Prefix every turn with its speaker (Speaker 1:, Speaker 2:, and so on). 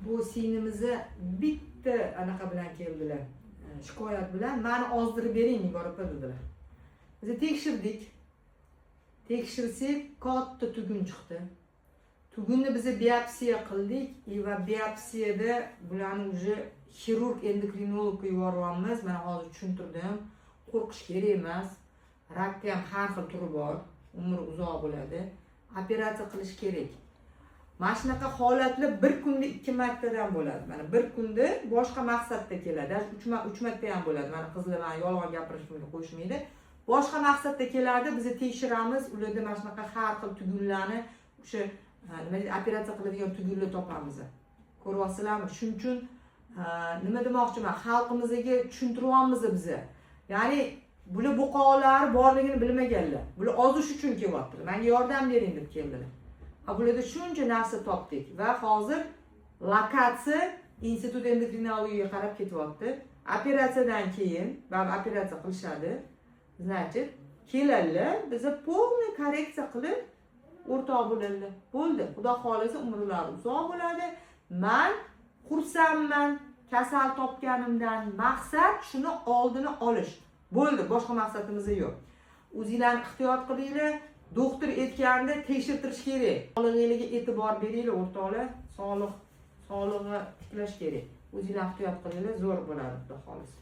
Speaker 1: Bu singlimizni bitta anaqa bilan keldilar, shikoyat bilan: "Mani ozdirib bering, Nigor opa", dedilar. Biz tekshirdik, tekshirsak, katta tugun chiqdi. Tugunni biz biopsiya qildik и va biopsiyada bularni уже xirurg endokrinologga yuboryapmiz. Mana hozir tushuntirdim, qo'rqish kerak emas, rakni ham har xil turi bor, umri uzoq bo'ladi, operatsiya qilish kerak. Mana shunaqa holatlar bir kunda ikki martadan bo'ladi. Mana bir kunda boshqa maqsadda keladi, даже uch marta ham bo'ladi. Mana qizlar mani yolg'on gapirishimga qo'shmaydi. Boshqa maqsadda keladi, biz tekshiramiz, ularda mana shunaqa har xil tugunlarni, o'sha nima deydi, operatsiya qiladigan tugunlar topamiz. Ko'ryapsizlarmi? Shuning uchun nima demoqchiman, xalqimizga tushuntiryapmiz biza. Ya'ni bular bo'qoqlari borligini bilmaganlar, bular ozish uchun kelyaptilar, "Manga yordam bering", deb keldilar. A bularda shuncha narsa topdik va hozir lokatsiya institut endokrinologiyaga qarab ketyapti. Operatsiyadan keyin baribir operatsiya qilishadi, значит, keladilar, biza полный korreksiya qilib, o'rtoq bo'ladilar. Bo'ldi, Xudo xohlasa, umrlari uzoq bo'ladi. Man xursandman kasal topganimdan. Maqsad shuni oldini olish, bo'ldi, boshqa maqsadimiz yo'q. O'zinglarni ehtiyot qilinglar, doktor aytganda tekshirtirish kerak. Sog'lig'inglarga e'tibor beringlar, o'rtoqlar. Sog'liq, sog'lig'ini tiklash kerak. O'zinglar ehtiyot qilinglar, zo'r bo'ladi, Xudo xohlasa.